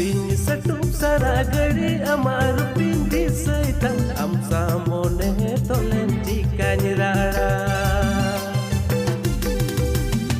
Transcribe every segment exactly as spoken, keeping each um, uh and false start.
ᱤᱧ ᱥᱟᱹᱴᱩᱢ ᱥᱟᱨᱟ ᱜᱷᱟᱹᱲᱤ ᱟᱢᱟᱜ ᱨᱩᱯᱤᱧ ᱫᱤᱥᱟᱹᱭ ᱛᱟᱢ, ᱟᱢ ᱥᱟᱶ ᱢᱚᱱᱮ ᱛᱚᱞᱮᱱ ᱪᱤᱠᱟᱹᱧ ᱨᱟᱲᱟ᱾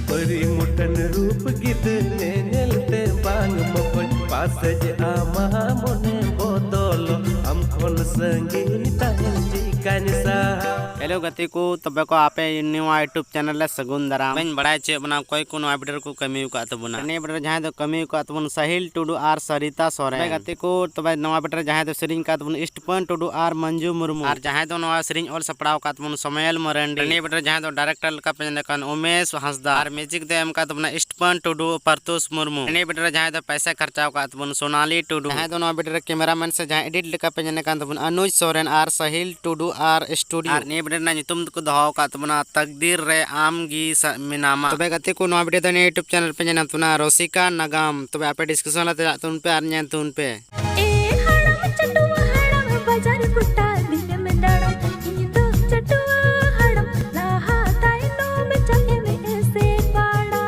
ᱯᱟᱹᱨᱤ ᱢᱩᱴᱷᱟᱹᱱ ᱨᱩᱯ ᱜᱤᱫᱟᱹᱨ ᱧᱮᱧᱮᱞ ᱛᱮ ᱵᱟᱝ ᱢᱚᱠᱚᱧ, ᱯᱟᱥᱮᱡ ᱟᱢᱟᱜ ᱢᱚᱱᱮ ᱵᱚᱫᱚᱞᱚᱜ, ᱟᱢ ᱠᱷᱚᱱ ᱥᱟᱺᱜᱤᱧ ᱛᱟᱦᱮᱱ ᱪᱤᱠᱟᱹᱧ ᱥᱟᱦᱟ᱾ ᱦᱮᱞᱳ ᱜᱟᱛᱮ ᱠᱚ, ᱛᱚᱵᱮ ᱠᱚ ᱟᱯᱮ ᱱᱚᱣᱟ YouTube ᱪᱮᱱᱮᱞ ᱨᱮ ᱥᱟᱹᱜᱩᱱ ᱫᱟᱨᱟᱢ᱾ ᱵᱟᱹᱧ ᱵᱟᱲᱟᱭ ᱦᱚᱪᱚᱭᱮᱫ ᱵᱚᱱᱟ ᱚᱠᱚᱭ ᱠᱚ ᱱᱚᱣᱟ ᱵᱷᱤᱰᱤᱭᱳ ᱨᱮᱠᱚ ᱠᱟᱹᱢᱤ ᱟᱠᱟᱫ ᱛᱟᱵᱚᱱᱟ᱾ ᱱᱤᱭᱟᱹ ᱵᱷᱤᱰᱤᱭᱳ ᱨᱮ ᱡᱟᱦᱟᱸᱭ ᱫᱚ ᱠᱟᱹᱢᱤ ᱟᱠᱟᱫ ᱛᱟᱵᱚᱱ ᱥᱟᱦᱤᱞ ᱴᱩᱰᱩ ᱟᱨ ᱥᱟᱨᱤᱛᱟ ᱥᱚᱨᱮᱱ᱾ ᱛᱚᱵᱮ ᱜᱟᱛᱮ ᱠᱚ, ᱛᱚᱵᱮ ᱱᱚᱣᱟ ᱵᱷᱤᱰᱤᱭᱳ ᱨᱮ ᱡᱟᱦᱟᱸᱭ ᱫᱚ ᱥᱮᱨᱮᱧ ᱟᱠᱟᱫ ᱛᱟᱵᱚᱱ ᱤᱥᱴᱯᱟᱹᱱ ᱴᱩᱰᱩ ᱟᱨ ᱢᱚᱧᱡᱩ ᱢᱩᱨᱢᱩ᱾ ᱟᱨ ᱡᱟᱦᱟᱸᱭ ᱫᱚ ᱱᱚᱣᱟ ᱥᱮᱨᱮᱧ ᱚᱞ ᱥᱟᱯᱲᱟᱣ ᱟᱠᱟᱫ ᱛᱟᱵᱚᱱ ᱥᱚᱢᱚᱭᱮᱞ ᱢᱟᱨᱟᱱᱰᱤ᱾ ᱱᱤᱭᱟᱹ ᱵᱷᱤᱰᱤᱭᱳ ᱨᱮ ᱡᱟᱦᱟᱸᱭ ᱫᱚ ᱰᱟᱭᱨᱮᱠᱴᱚᱨ ᱞᱮᱠᱟ ᱯᱮ ᱧᱮᱞ ᱠᱟᱱ ᱩᱢᱮᱥ ᱦᱟᱸᱥᱫᱟ᱾ ᱟᱨ ᱢᱤᱭᱩᱡᱤᱠ ᱫᱚ ᱮᱢ ᱟᱠᱟᱫ ᱛᱟᱵᱚᱱᱟ ᱤᱥᱴᱯᱟᱹᱱ ᱴᱩᱰᱩ, ᱯᱟᱨᱛᱩᱥ ᱢᱩᱨᱢᱩ᱾ ᱱᱤᱭᱟᱹ ᱵᱷᱤᱰᱤᱭᱳ ᱨᱮ ᱡᱟᱦᱟᱸᱭ ᱫᱚ ᱯᱚᱭᱥᱟ ᱠᱷᱚᱨᱪᱟᱣ ᱟᱠᱟᱫ ᱛᱟᱵᱚᱱ ᱥᱳᱱᱟᱞᱤ ᱴᱩᱰᱩ᱾ ᱡᱟᱦᱟᱸᱭ ᱫᱚ ᱱᱚᱣᱟ ᱵᱷᱤᱰᱤᱭᱳ ᱨᱮ ᱠᱮᱢᱮᱨᱟᱢᱮᱱ ᱥᱮ ᱡᱟᱦᱟᱸᱭ ᱮᱰᱤᱴ ᱞᱮᱠᱟ ᱯᱮ ᱧᱮᱞ ᱠᱟᱱ ᱛᱟᱵᱚᱱ ᱟᱱᱩᱡ ᱥᱚᱨᱮᱱ ᱟᱨ ᱥᱟᱦᱤᱞ ᱴᱩᱰᱩ ᱟᱨ ᱥᱴᱩᱰᱤᱭᱳ᱾ ᱟᱨ ᱱᱤᱭᱟᱹ ᱵᱷᱤᱰᱤᱭᱳ ᱨᱮᱱᱟᱜ ᱧᱩᱛᱩᱢ ᱫᱚᱠᱚ ᱫᱚᱦᱚ ᱟᱠᱟᱫ ᱛᱟᱵᱚᱱᱟ ᱛᱟᱠᱫᱤᱨ ᱨᱮ ᱟᱢ ᱜᱮ ᱥᱟ-, ᱢᱮᱱᱟᱢᱟ᱾ ᱛᱚᱵᱮ ᱜᱟᱛᱮ ᱠᱚ, ᱱᱚᱣᱟ ᱵᱷᱤᱰᱤᱭᱳ ᱫᱚ ᱱᱤᱭᱟᱹ YouTube ᱪᱮᱱᱮᱞ ᱯᱮ ᱧᱮᱞ ᱧᱟᱢ ᱛᱟᱵᱚᱱᱟ ᱨᱚᱥᱤᱠᱟ ᱱᱟᱜᱟᱢ᱾ ᱛᱚᱵᱮ ᱟᱯᱮ ᱰᱤᱥᱠᱨᱤᱯᱥᱚᱱ ᱨᱮ ᱪᱟᱞᱟᱜ ᱛᱟᱵᱚᱱ ᱯᱮ ᱟᱨ ᱧᱮᱞ ᱛᱟᱵᱚᱱ ᱯᱮ᱾ ᱮ ᱦᱟᱲᱟᱢ ᱪᱟᱹᱴᱩᱣᱟᱹ ᱦᱟᱲᱟᱢ, ᱵᱟᱡᱟᱨ ᱜᱚᱴᱟ ᱫᱤᱱᱮᱢ ᱫᱟᱬᱟᱱ, ᱤᱧ ᱫᱚ ᱪᱟᱹᱴᱩᱣᱟᱹ ᱦᱟᱲᱟᱢ, ᱞᱟᱦᱟ ᱛᱟᱭᱱᱚᱢ ᱪᱟᱞᱮᱢ ᱮᱥᱮᱫ ᱵᱟᱲᱟ᱾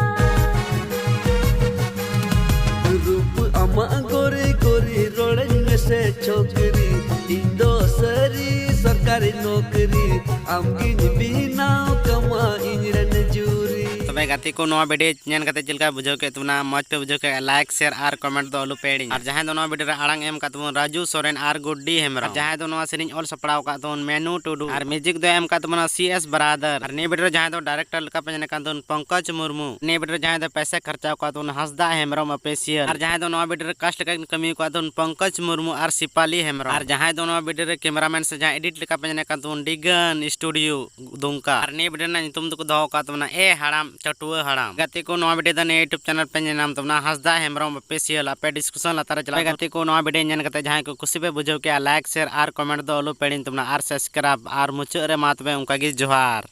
ᱨᱩᱯ ᱟᱢᱟᱜ ᱜᱳᱨᱤ ᱜᱳᱨᱤ, ᱨᱚᱲᱟᱹᱧ ᱢᱮᱥᱮ ᱪᱷᱳᱠᱨᱤ, ᱤᱧ ᱫᱚ ᱥᱟᱹᱨᱤ ᱥᱚᱨᱠᱟᱨᱤ ᱱᱚᱠᱨᱤ, ᱟᱢᱜᱤᱧ ᱵᱮᱱᱟᱣ ᱠᱟᱢᱟ ᱤᱧ ᱨᱮᱱ ᱡᱩᱨᱤ᱾ ᱛᱚᱵᱮ ᱜᱟᱛᱮ ᱠᱚ, ᱱᱚᱣᱟ ᱵᱷᱤᱰᱤᱭᱳ ᱧᱮᱞ ᱠᱟᱛᱮ ᱪᱮᱫ ᱞᱮᱠᱟ ᱵᱩᱡᱷᱟᱹᱣ ᱠᱮᱫ ᱛᱟᱵᱚᱱᱟ? ᱢᱚᱡᱽ ᱯᱮ ᱵᱩᱡᱷᱟᱹᱣ ᱠᱮᱫ ᱠᱷᱟᱡ ᱞᱟᱭᱤᱠ, ᱥᱮᱭᱟᱨ ᱟᱨ ᱠᱚᱢᱮᱱᱴ ᱫᱚ ᱟᱞᱚ ᱯᱮ ᱦᱤᱲᱤᱧᱟ᱾ ᱟᱨ ᱡᱟᱦᱟᱸᱭ ᱫᱚ ᱱᱚᱣᱟ ᱵᱷᱤᱰᱤᱭᱳ ᱨᱮ ᱟᱲᱟᱝ ᱮᱢ ᱟᱠᱟᱫ ᱛᱟᱵᱚᱱ ᱨᱟᱡᱩ ᱥᱚᱨᱮᱱ ᱟᱨ ᱜᱩᱰᱰᱤ ᱦᱮᱢᱵᱨᱚᱢ᱾ ᱟᱨ ᱡᱟᱦᱟᱸᱭ ᱫᱚ ᱱᱚᱣᱟ ᱥᱮᱨᱮᱧ ᱚᱞ ᱥᱟᱯᱲᱟᱣ ᱟᱠᱟᱫ ᱛᱟᱵᱚᱱ ᱢᱮᱱᱩ ᱴᱩᱰᱩ᱾ ᱟᱨ ᱢᱤᱭᱩᱡᱤᱠ ᱫᱚ ᱮᱢ ᱟᱠᱟᱫ ᱛᱟᱵᱚᱱᱟ ᱥᱤ ᱮᱥ ᱵᱨᱟᱫᱟᱨ᱾ ᱟᱨ ᱱᱤᱭᱟᱹ ᱵᱷᱤᱰᱤᱭᱳ ᱨᱮ ᱡᱟᱦᱟᱸᱭ ᱫᱚ ᱰᱟᱭᱨᱮᱠᱴᱚᱨ ᱞᱮᱠᱟ ᱯᱮ ᱧᱮᱞ ᱠᱟᱱ ᱛᱟᱵᱚᱱ ᱯᱚᱝᱠᱚᱡᱽ ᱢᱩᱨᱢᱩ᱾ ᱱᱤᱭᱟᱹ ᱵᱷᱤᱰᱤᱭᱳ ᱨᱮ ᱡᱟᱦᱟᱸᱭ ᱫᱚ ᱯᱚᱭᱥᱟ ᱠᱷᱚᱨᱪᱟ ᱟᱠᱟᱫ ᱛᱟᱵᱚᱱ ᱦᱟᱸᱥᱫᱟ ᱦᱮᱢᱵᱨᱚᱢ ᱚᱯᱷᱤᱥᱤᱭᱟᱞ᱾ ᱟᱨ ᱡᱟᱦᱟᱸᱭ ᱫᱚ ᱱᱚᱣᱟ ᱵᱷᱤᱰᱤᱭᱳ ᱨᱮ ᱠᱟᱥᱴ ᱞᱮᱠᱟ ᱠᱤᱱ ᱠᱟᱹᱢᱤ ᱟᱠᱟᱫ ᱛᱟᱵᱚᱱ ᱯᱚᱝᱠᱚᱡᱽ ᱢᱩᱨᱢᱩ ᱟᱨ ᱥᱤᱯᱟᱞᱤ ᱦᱮᱢᱵᱨᱚᱢ᱾ ᱟᱨ ᱡᱟᱦᱟᱸᱭ ᱫᱚ ᱱᱚᱣᱟ ᱵᱷᱤᱰᱤᱭᱳ ᱨᱮ ᱠᱮᱢᱮᱨᱟᱢᱮᱱ ᱥᱮ ᱡᱟᱦᱟᱸᱭ ᱮᱰᱤᱴ ᱞᱮᱠᱟ ᱯᱮ ᱧᱮᱞ ᱠᱟᱱ ᱛᱟᱵᱚᱱ ᱰᱤᱜᱟᱱ ᱥᱴᱩᱰᱤᱭᱳ ᱫᱩᱢᱠᱟ᱾ ᱟᱨ ᱱᱤᱭᱟᱹ ᱵᱷᱤᱰᱤᱭᱳ ᱨᱮᱱᱟᱜ ᱧᱩᱛᱩᱢ ᱫᱚᱠᱚ ᱫᱚᱦᱚ ᱟᱠᱟᱫ ᱛᱟᱵᱚᱱᱟ ᱮ ᱦᱟᱲᱟᱢ ᱪᱟᱹᱴᱩᱣᱟᱹ ᱦᱟᱲᱟᱢ᱾ ᱜᱟᱛᱮ ᱠᱚ, ᱱᱚᱣᱟ ᱵᱷᱤᱰᱤᱭᱳ ᱫᱚ ᱱᱤᱭᱟᱹ YouTube ᱪᱮᱱᱮᱞ ᱯᱮ ᱧᱮᱞ ᱧᱟᱢ ᱛᱟᱵᱚᱱᱟ ᱦᱟᱸᱥᱫᱟ ᱦᱮᱢᱵᱨᱚᱢ ᱚᱯᱷᱤᱥᱤᱭᱟᱞ᱾ ᱟᱯᱮ ᱰᱤᱥᱠᱨᱤᱯᱥᱚᱱ ᱞᱟᱛᱟᱨ ᱨᱮ ᱪᱟᱞᱟᱜ ᱯᱮ᱾ ᱜᱟᱛᱮ ᱠᱚ, ᱱᱚᱣᱟ ᱵᱷᱤᱰᱤᱭᱳ ᱧᱮᱞ ᱠᱟᱛᱮ ᱡᱟᱦᱟᱸᱭ ᱠᱚ ᱠᱩᱥᱤ ᱯᱮ ᱵᱩᱡᱷᱟᱹᱣ ᱠᱮᱜᱼᱟ, ᱞᱟᱭᱤᱠ, ᱥᱮᱭᱟᱨ ᱟᱨ ᱠᱚᱢᱮᱱᱴ ᱫᱚ ᱟᱞᱚ ᱯᱮ ᱦᱤᱲᱤᱧ ᱛᱟᱵᱚᱱᱟ ᱟᱨ ᱥᱟᱵᱥᱠᱨᱟᱭᱤᱵ᱾ ᱟᱨ ᱢᱩᱪᱟᱹᱫ ᱨᱮ ᱢᱟ ᱛᱚᱵᱮ ᱚᱱᱠᱟ ᱜᱮ ᱡᱚᱦᱟᱨ᱾